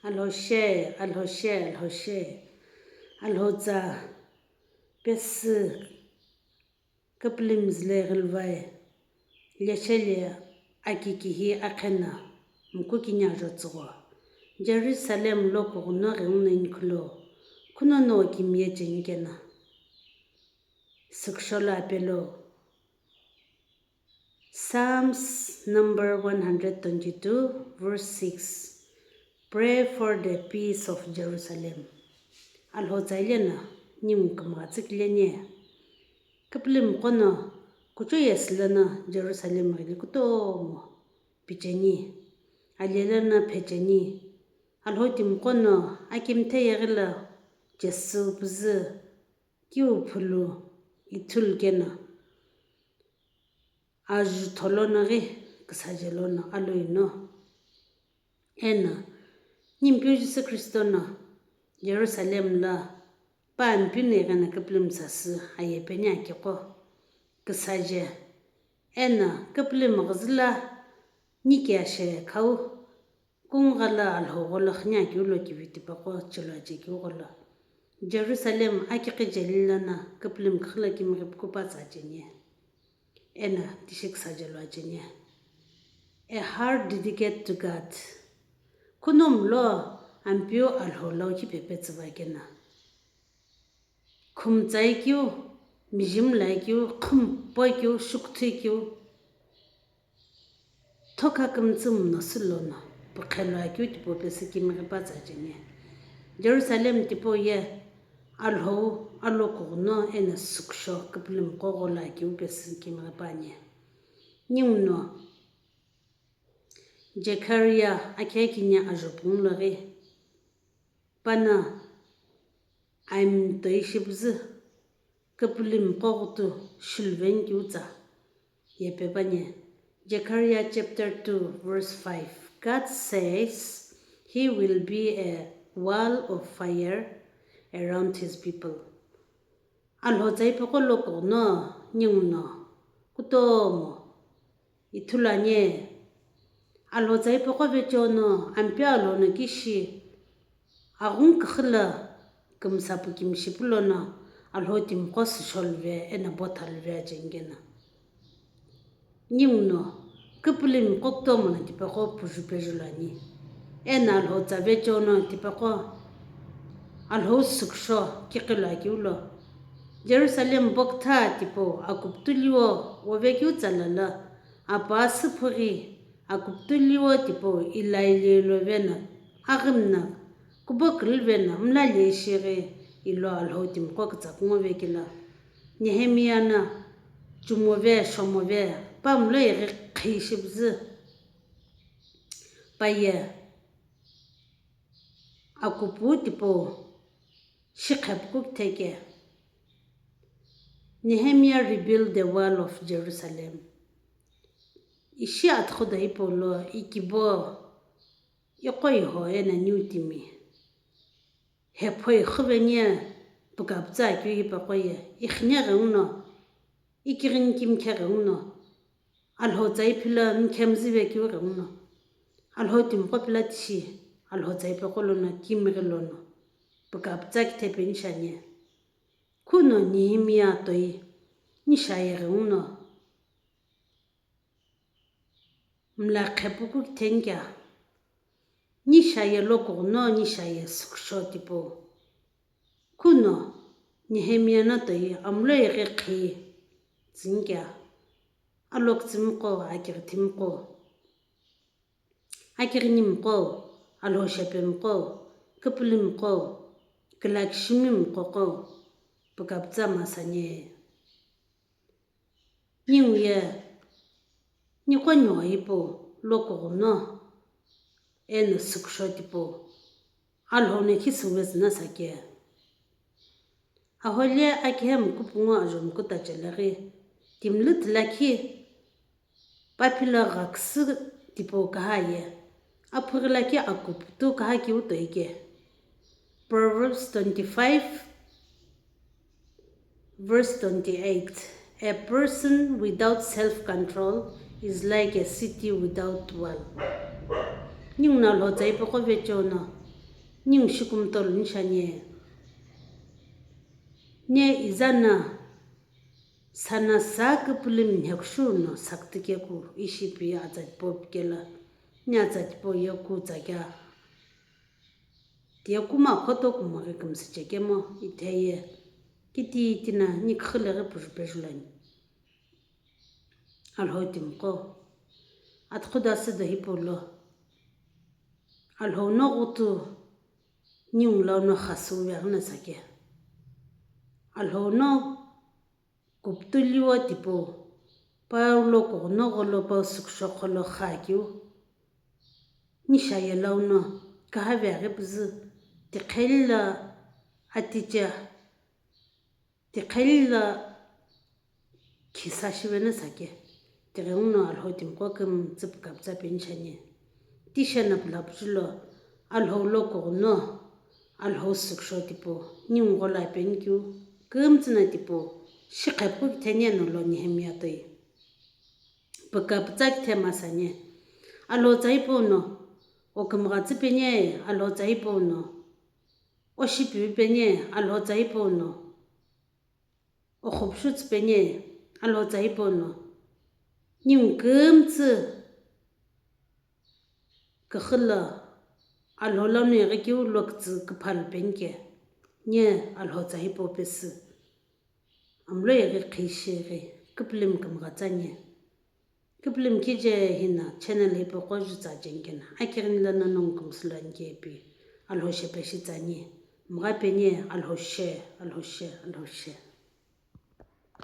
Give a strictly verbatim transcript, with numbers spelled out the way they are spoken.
Alhou she, Alhou she, Alhou she, Alhou tsa pesü küpülümzü le ghilvai, lesheli aki kihi akhena mkukini ajo tsügho, Jerusalem lo kughuno ghenguno inikhulo, khunono kimiye cheni kena. Süksho lo apelo. Psalms number one hundred twenty-two, verse six. Pray for the peace of Jerusalem. Alhou tsaile na, ningu kümgha tsükile ne. Küpülümqo no, kucho yesü lono Jerusalem ghili kutomo picheni, alelo no phecheni. Alhou timiqo no, akimthe yeghilo chesü püzü, kiu phulu ithulu keno, ajutho lono ghi küsaje lono aloi no. Eno, Nimpeu Jisü Khristo no Jerusalem lo pa Ampeu no ighino küpülümsasü ayepeni akiqo küsaje. Eno, küpülümghüzü lo nikiashe khau, kungugha lo Alhou gholo khini akeu lo kivi tipaqo chilo aje keu gholo, Jerusalem akiqi jeli lono küpülümkhu lo kimighi pukupa tsa cheni. Eno tishi küsaje lo acheni. A heart dedicated to God. Khunomu lo Ampeu Alhou lo kipepe tsüva keno. Khumtsai keu, mijimu lai keu, khumpo keu, shukuthui keu, thokha kümtsü mno sü lono, pukhelo akeu tipau pesü kimighi pa tsa cheni. Jerusalem tipau ye Alhou, alokughuno eno süksho küpülümqo gholo akeu pesü kimighi pa ani. Ninguno Zechariah akhe kini ajo pungu lo ghi, pano aimtoi shipüzü küpülümqo ghutu shiluveni keu tsa yepe püani. Zechariah chapter two verse five. God says he will be a wall of fire around his people. Alhou tsa ipeqo lokughuno ninguno kutomo ithulu ani. Alhou tsa ipeqo vecheono Ampeu Alhou no kishi aghungu küxü lo kümsa pu kimishi pu lono Alhou timiqo süsho luve eno botha luve acheni keno. Ninguno küpülümqo kutomo no tipeqo puju peju lo ani. Eno Alhou tsa vecheono tipeqo Alhou süksho kiqi lo akeu lo, Jerusalem bokutha tipau akuputu liwo wovekeu tsa lolo, apa asüphughi akuputu liwo tipau ilaili loveno, aghimna kubo küluveno mla leshi ghi ilo Alhou timiqo kütsa kungu vekelo. Nehemiah no chumove, shomove, pa mlo ighi qhi shipüzü, pa ye akupu tipau shikhe puku kitheke. Nehemiah rebuild the wall of Jerusalem. Ishi atughudo hipau lo ikibo iqo iho eno niu timi hepho iqhuveni ye pükapütsa akeu hipaqo ye iqhine ghenguno, ikighini kimkhe ghenguno, Alhou tsa iphilo mkhemzüve keu ghenguno, Alhou timiqo pilo tishi, Alhou tsa ipeqo lono kimighi lono pükapütsa kithepeni shiani. Khuno Nehemiah toi nisha ye ghenguno mla qhepuku kitheni kea, nisha ye lokughuno nisha ye süksho tipau. Khuno Nehemiah no toi amlo ighi qhi tsüni kea, alokütsümiqo, akighithimiqo, akighiniqo, Alhou shepemiqo, küpülümqo, külakishimiqo qo pükapütsa masani. Ningu ye niqo nio hipau lokughuno eno süksho tipau Alhou no khisüwe züna sake. Ahole akihemu kupungu ajo muku tachele ghi, timlu thilakhi paphilo ghaküsü tipau kaha ye, aphughi lakhi akuputu kaha keu toike. Proverbs twenty-five verse twenty-eight. A person without self-control is like a city without wall. Ninguno Alhou tsa ipeqo vecheono, ningu shikumtolu nishani. Ne izana sana sa küpülümi nhekushu no sakütü keku ishi pi atsatipo pikela, ni atsatipo yeku tsakea. Tiye kuma khoto kumaghi kümsüche kemo itheye kiti tina ni küxü leghi püzü pezulani. Alhou timiqo atüqhüda südo hipau lo Alhou no ghutu ningu lau no xasüwu veghi no sake. Alhou no kuptu liwo tipau, pau lo kughuno gholo pau sükusho qholo xakeu. Nisha ye lau no küha veghi püzü tiqheli lo atiche, tiqheli lo khisa shive no sake. Tighenguno Alhou timiqo kümtsü pükapütsa peni shani. Tisha no pülapüzü lo Alhou lo kughuno Alhou sükusho tipau ningu gholo apeni keu kümtsü no tipau shiqhepukukithe neno lo Nehemiah toi. Pükapütsa kithe masani. Alhou tsa hipau no okümghatsü peni, Alhou tsa hipau no oshipivi peni, Alhou tsa hipau no oxupushutsü peni, Alhou tsa hipau no ningu kümtsü küxü lo Alhou lau no ighi keu lo kütsü küphalu peni ke. Ni Alhou tsa hipau pesü. Amlo ighi khishi ighi küpülümi kümghatsani. Küpülümi kije hina channel hipau qo jutsa jeni kena akighini lono nongu kümsü lo ani ke ipi Alhou shepe shitsani. Mgha peni Alhou she, Alhou she, Alhou she.